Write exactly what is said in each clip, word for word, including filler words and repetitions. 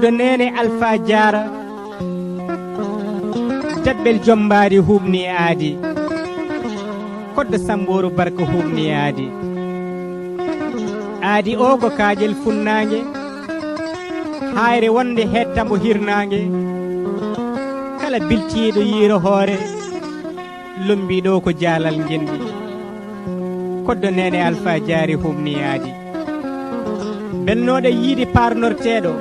Do neene Alfa Jaara, daɓɓel jombaari huuɓni aadi. Koddo Sambooru Barka huuɓni aadi. Aadi o ko kaajel funnaange, haayre wonde heedta mbo hirnaange. Kala biltiiɗo yiiro hoore, lombiiɗo ko jaalal ngenndi. Koddo neene Alfa Jaari huuɓni aadi. Belnooɗo yiide paarnorteeɗo,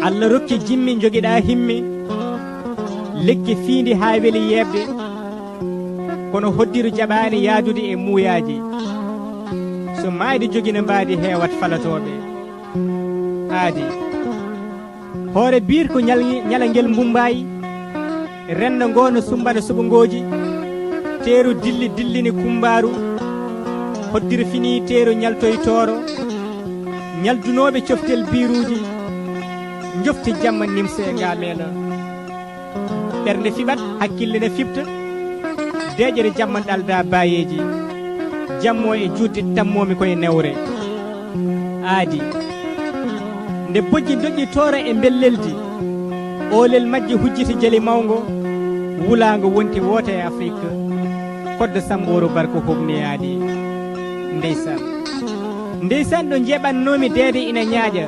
Alla rokki jimmi njogiɗaa himmi, lekki fiindi haa weli yeeɓde, kono hoddiru jaɓaani yaadude e muuyaaji. So maayde jogino mbaadi heewat falatooɓe. Aadi. Hoore biir ko ñal-, ñalangel Mumbaay, renndo ngoo no sumbana suɓngooji, teeru dilli dillini kumbaaru, hoddiri fini teeru ñaltoy tooro, ñaldunooɓe coftel biiruuji, njofti jamma nimse ngaameela. Ɓernde fiɓat, hakkille ne fiɓta, deeƴere jamma ɗalda baayeeji, jammo e juutde tammoomi koye newre. Aadi. Nde bojji doƴƴi toora e mbelleldi, oolel majji hujjiti jeli mawngo, wulaango wonti woote e Afrik. Koddo Sambooru Barka huuɓni aadi. Ndeysaan. Ndeysaan ɗo njeeɓannoomi deede ina ñaaƴa,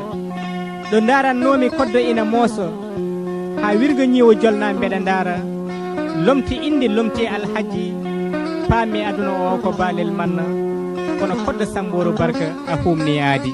ɗo ndaarannoomi koddo ina mooso, haa wirgo ñiiwo jolna mbeɗa ndaara. Lomti inde, lomti alhaji, paami aduna o ko baalel manna, kono koddo Sambooru Barka a huuɓni aadi.